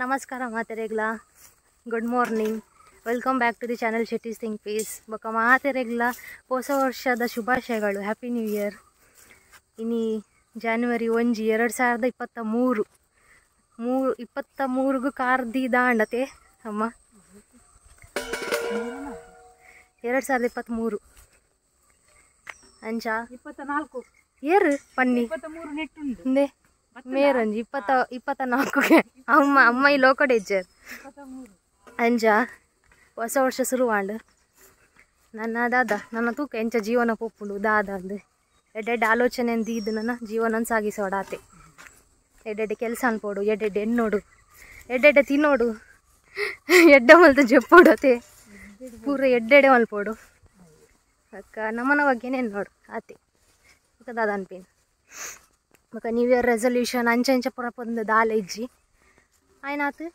ನಮಸ್ಕಾರ ಮಾತೆರೆಗ್ಲ, good morning, welcome back to the channel Shetty think peace. ಬೊಕ್ಕ ಮಾತೆರೆಗ್ಲ ಹೊಸ ವರ್ಷದ ಶುಭಾಶಯಗಳು, happy new year. ಇನಿ ಜಾನ್ವರಿ 1 2023 23ಗೂ ಕಾರ್ದಿ ದಾಂಡತೆ ಅಮ್ಮ 2023 ಅಂಚ 24 ಏರು ಪನ್ನಿ 23 ಮೇರಂಜಿ 24ಗೆ ಅಮ್ಮ ಅಮ್ಮ ಈ ಲೋಕಡೆ ಇಜ್ಜರ್ ಅಂಜ ಹೊಸ ವರ್ಷ ಶುರುವಾಂಡ್. ನನ್ನ ದಾದ ನನ್ನ ತೂಕ ಎಂಚ ಜೀವನ ಪೊಪ್ಪುಂಡು ದಾದ ಅಂದು ಎಡ್ಡೆಡ್ಡೆ ಆಲೋಚನೆ ಅಂದು ನನ್ನ ಜೀವನ ಸಾಗಿಸೋಡಾತೆ. ಎಡ್ಡೆಡ್ಡೆ ಕೆಲಸ ಅನ್ಪೋಡು, ಎಡ್ಡೆಡ್ಡೆ ಎಣ್ಣೋಡು, ಎಡ್ಡೆಡ್ಡೆ ತಿನ್ನೋಡು, ಎಡ್ಡೆ ಮಲ್ತ ಜಪ್ಪೋಡತೆ, ಪೂರ ಎಡ್ಡೆಡೆ ಮಲ್ಪೋಡು ಅಕ್ಕ ನಮ್ಮನ ಬಗ್ಗೆನೇ ನೋಡು ಆತೆ. ಬೊಕ್ಕ ದಾದ ಅನ್ಪೇನು ಬೊಕ್ಕ new year resolution ಅಂಚೆ ಅಂಚೆ ಪೂರ ಪೊಂದು ದಾಲ ಇಜ್ಜಿ ಆಯ್ನಾತು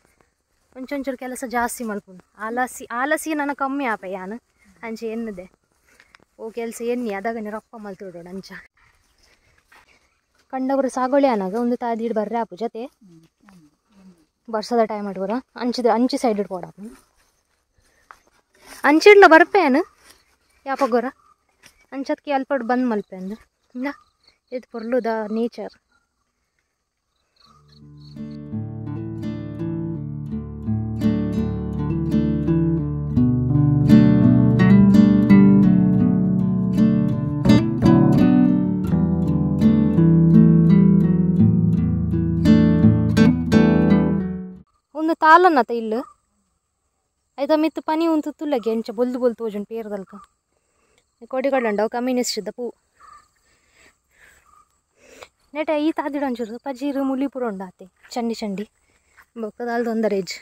ಒಂಚೊಂಚೂರು ಕೆಲಸ ಜಾಸ್ತಿ ಮಲ್ಪುಂಡು. ಆಲಸಿ ಆಲಸಿ ನನ್ನ ಕಮ್ಮಿ ಆಪ ಯಾನು ಅಂಚೆ ಎನ್ನದೆ ಓ ಕೆಲಸ ಎನ್ನಿ ಅದಾಗ ರಪ್ಪ ಮಲ್ತುಡೋಡು. ಅಂಚ ಕಂಡವರು ಸಾಗೋಳಿ ಅನಾಗ ಒಂದು ತಾದಿಡ್ ಬರ್ರೆ ಆಪು ಜೊತೆ ಬರ್ಸದ ಟೈಮ್ ಆಡುವರ ಅಂಚಿದ ಅಂಚೆ ಸೈಡ್ ಇಡ್ಬೋಡ ಅಂಚಿಡ್ಲ ಬರ್ಪೇನು ಯಾಪಗೋರ ಅಂಚತ್ಗೆ ಅಲ್ಪಡ್ ಬಂದ್ ಮಲ್ಪೆ ಅಂದು ಇಲ್ಲ ಇದು ಪೊರ್ಲುದ ನೇಚರ್. ಒಂದು ತಾಲನ್ನತ ಇಲ್ಲ ಆಯ್ತಾ ಮಿತ್ತು ಪನಿ ಉಂತು ತುಲ್ಲಗೆ ಎಂಚ ಬೊಲ್ದು ಬೊಲ್ದು ತೋಜುಂಡು ಪೇರ್ದಲ್ಕ ಕೊಡಿಗಡಂಡವು ಕಮ್ಯುನಿಸ್ಟ್ ಪೂ ನೆಟ ಈ ತಾದಿಡು ಒಂಚೂರು ಪಜೀರು ಮುಲಿ ಪೂರ ಉಂಡಾತೆ ಚಂಡಿ ಚಂಡಿ ಬೊಕ್ಕದಾಲ್ದು ಒಂದರೇಜ್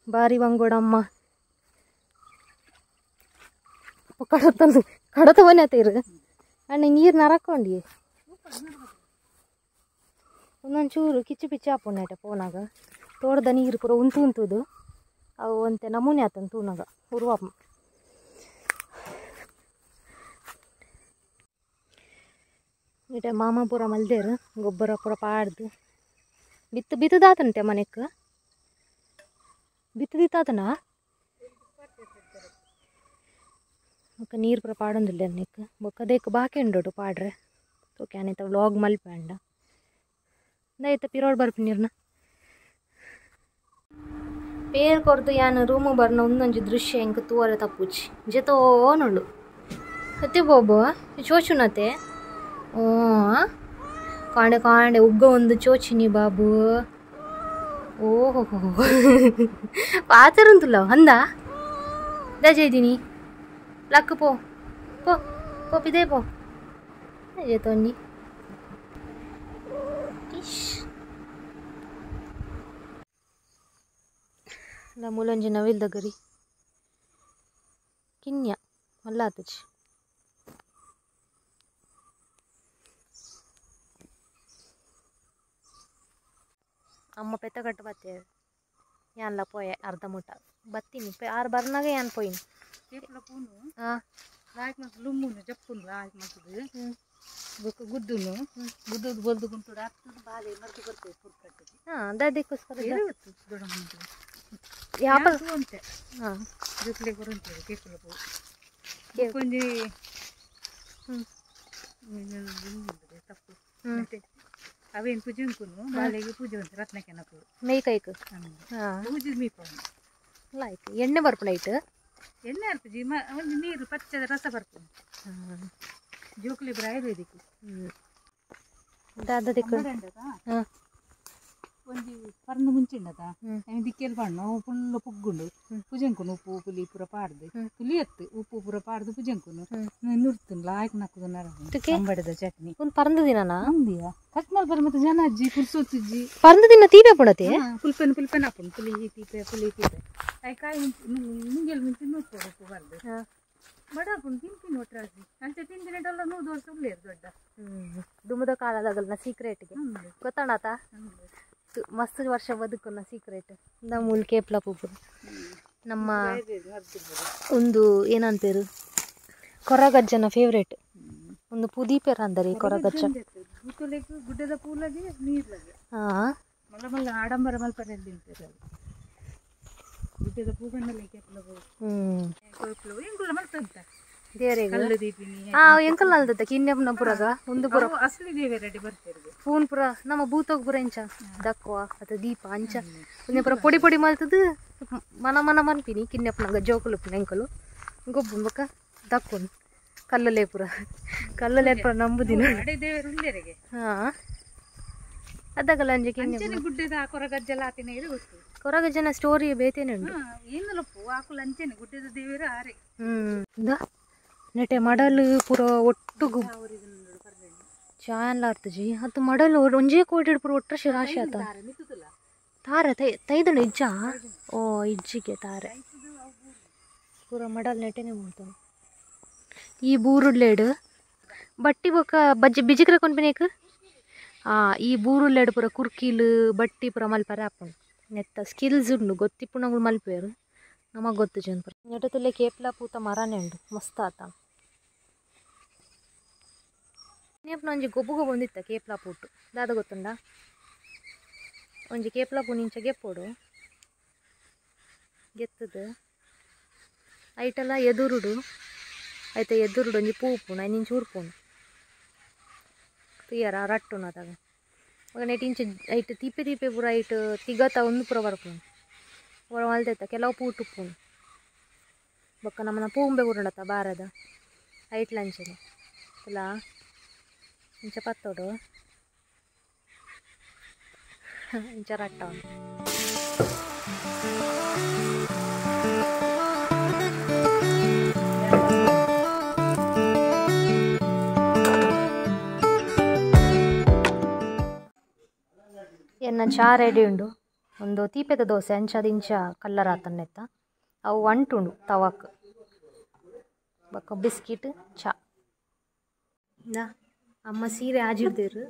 ಬಾರಿ ಬಂಗೋಡಮ್ಮ ಕಡತಂದು ಕಡತ ಬನ್ನಿ ಇರು ಅಣ್ಣ ನೀರು ನರಕೊಂಡಿ ಒಂದೊಂಚೂರು ಕಿಚ್ಚು ಪಿಚ್ಚು ಆಪುಂಡು ಪೋನಾಗ ತೋಟದ ನೀರು ಪೂರ ಉಂತು ಉಂತುದು ಅವು ಒಂತೆ ನಮೂನೆ ಆತಂದು ತೂನಾಗ ಉರುವಾಪ. ಇಟ ಮಾಮ ಪೂರ ಮಲ್ದೇರು ಗೊಬ್ಬರ ಪೂರ ಪಾಡ್ದು ಬಿತ್ತು ಬಿತ್ತದಾತಂತೆ ಮನೆಕ್ ಬಿತ್ತದಿತ್ತಾತನ ಬೊಕ್ಕ ನೀರು ಪೂರ ಪಾಡೊಂದಿಲ್ಲ ನೆಕ್ ಬೊಕ್ಕ ಬಾಕಿ ಉಂಡೋಡು ಪಾಡ್ರೆ ಓಕೆ ಆನೈತ ವ್ಲಾಗ್ ಮಲ್ಪಂಡ ದಯತ ಪಿರೋಡ್ ಬರ್ಪು ನೀರ್ನ ಪೇರ್ ಕೊರ್ದು ಯಾನ್ ರೂಮು ಬರ್ನ ಒಂದೊಂಜಿ ದೃಶ್ಯ ಎಂಕ್ ತೂವರೆ ತಪ್ಪುಚಿ ಜೆತೋನುಂಡು ಅತ್ತೆ ಬೋಬೋ ಚೋಚುನತೆ ಓ ಕಾಂಡೆ ಕಾಂಡೆ ಉಗ್ಗ ಒಂದು ಚೋಚಿನಿ ಬಾಬು ಓಹೋ ಪಾತರಂತುಲ್ಲ ಅಂದ ದಜೆ ಇದ್ದೀನಿ ಲಕ್ಕ ಪೋ ಪೋ ಪೋಪಿದೆ ಪೋ ಜೆತೋನಿ ಮೂಲೊಂಜಿ ನವಿಲ್ದ ಗರಿ ಕಿನ್ಯ ಮಲ್ಲಾತುಚಿ ಅಮ್ಮ ಪೆತ್ತ ಕಟ್ಟು ಬತ್ತೆ ಯಾನ್ಲ ಪೋಯೆ ಅರ್ಧ ಮುಟ್ಟ ಬತ್ತೀನಿ ಆರು ಬರ್ನಾಗ ಯಾನ್ ಪೋಯಿನಿ ಹಾಂ ಲುಮ್ಮುನು ಜಪ್ಪುನು ಲಾಯ್ಕ್ ಮಲ್ತುದು ಬೊಕ್ಕ ಗುದ್ದುನು ಗುದ್ದುದು ಬೊಲ್ದು ಗುಂಟುಡು ಆಗ್ತದೆ ಬಾಲೆ ಮರ್ತು ಬರ್ತೇವೆ ಪುರ್ಕಟ್ಟುದು. ಹಾಂ ಅದಕ್ಕೋಸ್ಕರ ದೊಡ್ಡ ಯಾಪ ಅಂತೆ ಹಾಂ ಜೊಕ್ಲೆ ಬರುಂಟು ಕೇಪುಲ ಪೂ ಒಂಜಿ ತಪ್ಪು ಅವೇನು ಪೂಜೆ ಉಂಟು ಬಾಲೆಗೆ ಪೂಜೆ ಉಂಟು ರತ್ನಕೆನಪು ಮೇಯ್ಕೈಕ್ ಪೂಜೆ ಮೀಪು ಲೈಕ್ ಎಣ್ಣೆ ಬರ್ಪುಂಡು ಐಟ್ ಎಣ್ಣೆ ಅರ್ಪುಜಿ ಒಂಜಿ ನೀರು ಪಚ್ಚದ ರಸ ಬರ್ಪುಂಡು ಜೋಕ್ಲಿ ಬರ ಆಯುರ್ವೇದಿಕ್ ದಾದ ದಿಕ್ಕು ಒಂಜಿ ಪರ್ಂದು ಮುಂಚಿಂಡದ ದಿಕ್ಕೆಲ್ ಪಣ್ಣು ಫುಲ್ ಪುಗ್ಗುಂಡು ಪುಜಂಕುನು ಉಪ್ಪು ಪುಲಿ ಪೂರ ಪಾಡ್ದು ಪುಲಿ ಎತ್ತು ಉಪ್ಪು ಪೂರ ಪಾಡ್ದು ಪುಜಂಕುನು ನುರ್ತುನು ಲಾಯ್ಕ್ ನಕ್ಕುದು ಅಂಬಡದ ಚಟ್ನಿ ಒಂದು ಪರಂದು ದಿನನಾ ಅಂದಿಯಾ ಕಟ್ ಮಲ್ಪರ ಮತ್ತೆ ಜನ ಅಜ್ಜಿ ಪುಲ್ಸೊತ್ತುಜ್ಜಿ ಪರಂದು ದಿನ ತೀಪೆ ಪುಣತೆ ಪುಲ್ಪೆನ್ ಪುಲ್ಪೆನ್ ಹಾಪುಂಡು ಪುಲಿ ತೀಪೆ ಪುಲಿ ತೀಪೆ I ಕಾಯಿ ಮುಂಗೆಲ್ ಮುಂಚೆ ನೂರ್ಪೋಡು ಉಪ್ಪು ಬರ್ದು ಬಡ ಹಾಪುಂಡು ತಿಂತೀನಿ ಒಟ್ರಾಸಿ ಅಂಚೆ ತಿಂದಿನ 100 ವರ್ಷ ಉಳ್ಳೇರು ದೊಡ್ಡ ದುಮದ ಕಾಲದಾಗಲ್ಲ ಸೀಕ್ರೆಟ್ಗೆ ಗೊತ್ತಾಣಾತ ಮಸ್ತ್ ವರ್ಷ ಬದುಕುನ ಸೀಕ್ರೆಟ್ ನಮ್ಮ ಕೇಪ್ಲ ಪೂಪು ನಮ್ಮ ಒಂದು ಏನಂತೇರು ಕೊರಗಜ್ಜನ ಫೇವ್ರೇಟ್ ಒಂದು ಪುದೀಪೆರ ಅಂದರೆ ಕೊರಗಜ್ಜ ಗುಡ್ಡದ ಪೂಲಗೆ ನೀರ್ಲಗೆ ಹಾಂ ಮಲ್ಲ ಮಲ್ಲ ಆಡಂಬರ ಮಲ್ಪರೆಲ್ಲಿ ಉಂಟು ಗುಡ್ಡದ ಪೂಗಣ್ಣಲ್ಲಿ ಕೇಪಲ ಎಂಕುಲ ಮಲ್ತಂತ ದೇವರಿಗೆ ಕಲ್ಲು ದೀಪಿನಿ ಆ ಎಂಕಲ್ ಅಲ್ದತ್ತ ಕಿನ್ಯಪ್ನ ಪುರಗ ಒಂದು ಪುರ ಅಸಲಿ ದೇವರೆಡಿ ಬರ್ತಾರೆ ಫೋನ್ ಪುರ ನಮ್ಮ ಭೂತೋಗ್ ಪುರ ಎಂಚ ದಕ್ವ ಅಥವಾ ದೀಪ ಅಂಚ ಒಂದೇ ಪುರ ಪೊಡಿ ಪೊಡಿ ಮಲ್ತದು ಮನ ಮನ ಮನ್ಪಿನಿ ಕಿನ್ಯಪ್ನಗ ಜೋಕುಲು ಎಂಕಲು ಗೊಬ್ಬು ಬೊಕ್ಕ ದಕ್ಕೋನ್ ಕಲ್ಲಲ್ಲೇ ಪುರ ಕಲ್ಲಲ್ಲೇ ಪುರ ನಂಬುದಿನ ದೇವರು ಉಲ್ಲೇರಿಗೆ ಹಾ ಅದಗಲ್ಲ ಅಂಜೆ ಕಿನ್ಯಪ್ನ ಗುಡ್ಡದ ಕೊರಗಜ್ಜಲ ಆತಿನ ಇದು ಗೊತ್ತು ಕೊರಗಜ್ಜನ ಸ್ಟೋರಿ ಬೇತೇನೆ ಉಂಟು ಏನಲ್ಲಪ್ಪು ಆಕುಲು ಅಂಚೆನೆ ಗುಡ್ಡದ ದೇವರು ಆರೆ ಹ್ಮ್ ನೆಟೆ ಮಡಲು ಪೂರ ಒಟ್ಟುಗು ಚಾನ್ಲ ಅರ್ತಜಿ ಅದು ಮಡಲು ಒಂಜೇ ಕೋಟಿ ಪೂರ ಒಟ್ಟ ರಾಶಿ ಆತ ತಾರೆ ತೈದಣ ಇಜ್ಜ ಓ ಇಜ್ಜಿಗೆ ತಾರೆ ಪೂರ ಮಡಲ್ ನೆಟೆನೆ ಮೂಡ್ತಾನೆ ಈ ಬೂರುಡ್ಲೇಡು ಬಟ್ಟಿ ಬೊಕ್ಕ ಬಜ್ಜಿ ಬಿಜಿಕ್ರ ಕೊನ್ಪಿನೇಕ್ ಆ ಈ ಬೂರುಡ್ಲೇಡು ಪೂರ ಕುರ್ಕೀಲು ಬಟ್ಟಿ ಪೂರ ಮಲ್ಪರೆ ಆಪುಂಡು ನೆತ್ತ ಸ್ಕಿಲ್ಸ್ ಉಂಡು ಗೊತ್ತಿಪ್ಪುನಗುಳು ಮಲ್ಪೇರು ನಮಗೆ ಗೊತ್ತು ಜನ ನೆಟತಲ್ಲೇ ಕೇಪ್ಲ ಪೂತ ಮರನೇ ಉಂಡು ಮಸ್ತ್ ಆತ ಒಂಜಿ ಗೊಬ್ಬು ಗೊಬ್ಬೊಂದಿತ್ತ ಕೇಪ್ಲ ಪೂಟು ದಾದ ಗೊತ್ತುಂಡ ಒಂಜಿ ಕೇಪ್ಲ ಪೂ ನಿಂಚ ಗೆಪ್ಪೋಡು ಗೆತ್ತದು ಐಟಲ ಎದುರುಡು ಐತ ಎದುರುಡು ಒಂಜಿ ಪೂ ಉಪ್ಪುಂಡು ಐನ್ ಇಂಚ ಉರ್ಪುಂಡು ತುಯ್ಯಾರ ರಟ್ಟುನು ಅದಾಗ ಮಗ ನೆಟ್ ಇಂಚ ಐಟ್ ತೀಪೆ ತೀಪೆ ಪೂರ ಐಟ್ ತಿಗತ ಒಂದು ಪೂರ ಬರ್ಪುಂಡು ಪೂರ ಮಲ್ದೈತ ಕೆಲವು ಪೂಟು ಉಪ್ಪುಂಡು ಬೊಕ್ಕ ನಮ್ಮನ ಪೂಂಬೆ ಉರುಂಡತ ಬಾರದ ಐಟ್ಲ ಅಂಚನೆ ಇಲ್ಲ ಇಂಚ ಪತ್ತೋಡು ಇಂಚ ರಟ್ಟ ಎನ್ನ ಚಾ ರೆಡಿ ಉಂಡು ಒಂದು ತೀಪೆದ ದೋಸೆ ಅಂಚದ ಇಂಚ ಕಲ್ಲರ್ ಆತನ್ನೆತ್ತ ಅವು ಅಂಟುಂಡು ತವಾಕ್ ಬೊಕ್ಕ ಬಿಸ್ಕಿಟ್ ಚಾ ನಾ ಅಮ್ಮ ಸೀರೆ ಆಜಿಡ್ದೇರು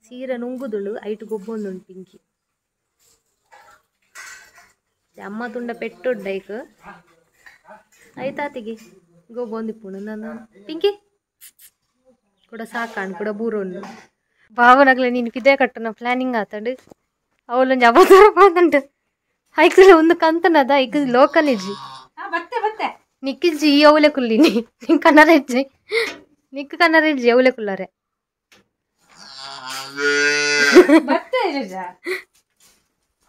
ಸೀರೆ ನುಂಗುದುಳು ಐಟು ಗೊಬ್ಬೊಂದುಂಡು ಪಿಂಕಿ ಅಮ್ಮ ತುಂಡ ಪೆಟ್ಟುಡ್ಡ ಐಕ್ ಐತಾತಿಗೆ ಗೊಬ್ಬೊಂದಿಪ್ಪುಂಡು ನಾನು ಪಿಂಕಿ ಕೂಡ ಸಾಕಾಣ್ ಕೂಡ ಬೂರೊಂಡು ಭಾವನಗ್ಲೆ ನೀನು ಪಿದೆ ಕಟ್ಟುನ ಪ್ಲಾನಿಂಗ್ ಆತಂಡು ಅವಳೊಂಜಿ ಅಬದ್ಧ ಬಂದುಂಟು ಐಕ್ ಒಂದು ಕಂತನದ ಐಕ್ ಲೋಕಲ್ ಇಜ್ಜಿ ನಿಕ್ಕಿಜ್ಜಿ ಈ ಅವಲೆ ಕುಲ್ಲಿನಿ ನಿಂಗೆ ಕನ್ನಡ ಇಜ್ಜಿ ನಿಕ್ ಕನ್ನಡ ಇಜ್ಜಿ ಅವಲೆ ಕುಲ್ಲಾರೆ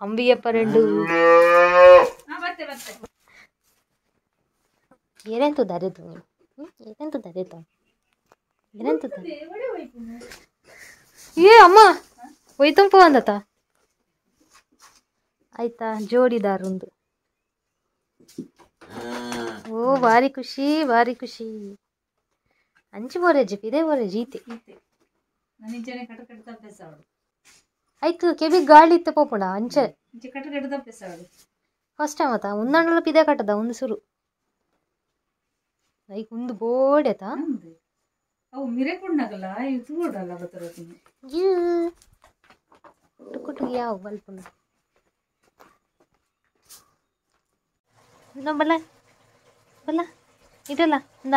ಅಂಬಿಯಪ್ಪ ರೆಡ್ಡು ಏನೆಂತ ದಾರಿತು ನೀವು ಏನೆಂತ ದಾರಿತು ಏನೆಂತ ಏ ಅಮ್ಮ ಒಯ್ತಂಪು ಅಂದತ ಆಯ್ತಾ ಜೋಡಿದಾರೊಂದು ಓ ಭಾರಿ ಖುಷಿ ಭಾರಿ ಖುಷಿ ಅಂಚು ಬೋರೇಜಿ ಇದೇ ಬೋರೇಜಿ ಈತೆ ಆಯ್ತು ಕೆಬಿ ಗಾಳಿ ಇತ್ತ ಪೋಪುಂಡ ಅಂಚೆ ಫಸ್ಟ್ ಟೈಮ್ ಆತ ಒಂದಂಡಲ ಪಿದೆ ಕಟ್ಟದ ಒಂದು ಸುರು ಐಕ್ ಒಂದು ಬೋಡೆ ಆತ ಯಾವ ಬಲ್ಪುಂಡು ಬಲ್ಲ ಬಲ್ಲ ಇಡಲ್ಲ ಇಂದ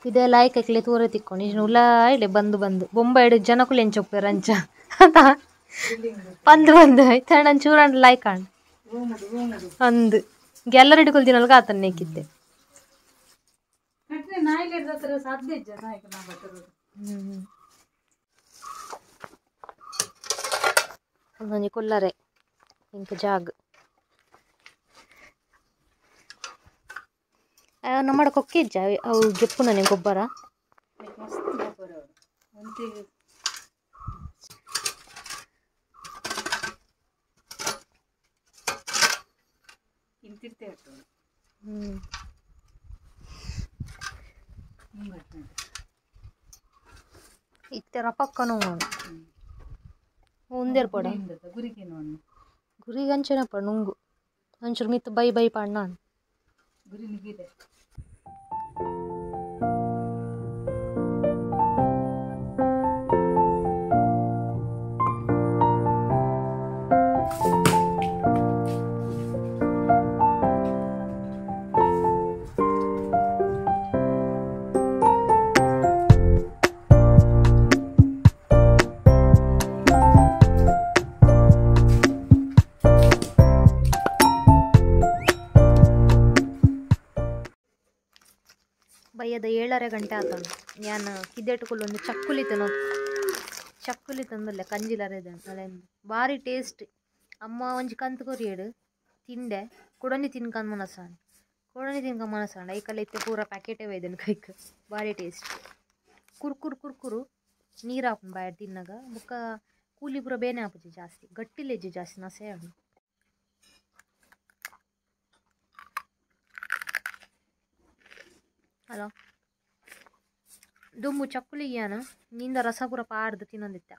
ಇದೇ ಲಾಯ್ಕ್ ಐಕ್ಲೆ ತೂರೆ ತಿಕ್ಕೊಂಡು ಇಜ್ನ ಉಲಾ ಇಡೆ ಬಂದು ಬಂದು ಬೊಂಬೈ ಇಡು ಜನಕುಲು ಎಂಚೊಪ್ಪೇರು ಅಂಚ ಬಂದು ಬಂದು ಆಯ್ತಾ ನಾನು ಚೂರಂಡ್ ಲಾಯ್ಕ್ ಆಂಡ್ ಅಂದು ಗ್ಯಾಲರಿ ಹಿಡ್ಕೊಳ್ತೀನಲ್ಗ ಆತನ್ನೇಕಿದ್ದೆ ಒಂದೊಂಜಿ ಕುಲ್ಲರೆ ಇಂಕ ಜಾಗ್ ನಮ್ಮಡ ಕೊಕ್ಕೆ ಇಜ್ಜ ಅವು ಗೆಪ್ಪುನನೆ ಗೊಬ್ಬರ ಇತ್ತರ ಪಕ್ಕನೂ ಉಂದೇರ್ ಪಡ ಗುರಿಗಂಚನಪ್ಪ ನುಂಗು ಒಂಚೂರು ಮಿತ್ತು ಬೈ ಬೈ ಪಣ್ಣ ಬೈಯದ 7:30 ಗಂಟೆ ಆತಂಡು ಯಾನ್ ಕಿದೆಟ್ ಕುಲ್ಲೊಂದು ಚಕ್ಕುಲಿ ತಿನ್ನೋ ಚಕ್ಕುಲಿ ತಂದುಲ್ಲೆ ಕಂಜಿಲರೆದ ಅಲೆಂದು ಬಾರಿ ಟೇಸ್ಟ್ ಅಮ್ಮ ಒಂಜಿ ಕಂತು ಕೊರಿಯಡು ತಿಂಡೆ ಕುಡೊಂಜಿ ತಿನ್ಕಂದ್ ಮನಸಾಂಡ್ ಕುಡೊಂಜಿ ತಿನ್ಕ ಮನಸಾಂಡ್ ಐಕಲ್ಲ ಇತ್ತೆ ಪೂರ ಪ್ಯಾಕೆಟೇ ಒಯ್ದೆನ್ ಕೈಕ್ ಬಾರಿ ಟೇಸ್ಟ್ ಕುರ್ಕುರು ಕುರ್ಕುರು ನೀರು ಆಪುಂಡು ಬಾಯಡ್ ತಿನ್ನಗ ಬೊಕ್ಕ ಕೂಲಿ ಪೂರ ಬೇನೆ ಆಪುಜಿ ಜಾಸ್ತಿ ಗಟ್ಟಿಲೆಜ್ಜಿ ಜಾಸ್ತಿ ನಸೆ ಉಂಡು ಹಲೋ ದುಂಬು ಚಕ್ಕುಲಿ ಯಾನ ನಿಂದ ರಸ ಪೂರ ಪಾಡ್ದು ತಿನ್ನೊಂದಿತ್ತ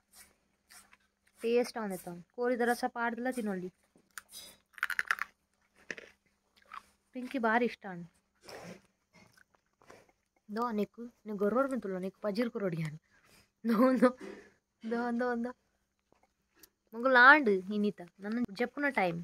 ಟೇಸ್ಟ್ ಆಂದಿತ್ತ ಕೋರಿದ ರಸ ಪಾಡ್ದಲ ತಿನ್ನೊಲ್ಲಿ ಪಿಂಕಿ ಭಾರಿ ಇಷ್ಟ ಅಣ್ಣ ದೋ ನಿಕ್ಕು ನೀ ಗೊರ್ರೋರ್ ಮಿಂತುಲ್ಲ ನಿಕ್ಕು ಪಜಿರ್ ಕೊರೊಡಿ ಯಾನ್ ದೋ ದೋ ದೋ ದೋ ದೋ ಮೊಗಲು ಆಂಡ್ ಇನ್ನಿತ ನನ್ನ ಜಪ್ಪುನ ಟೈಮ್.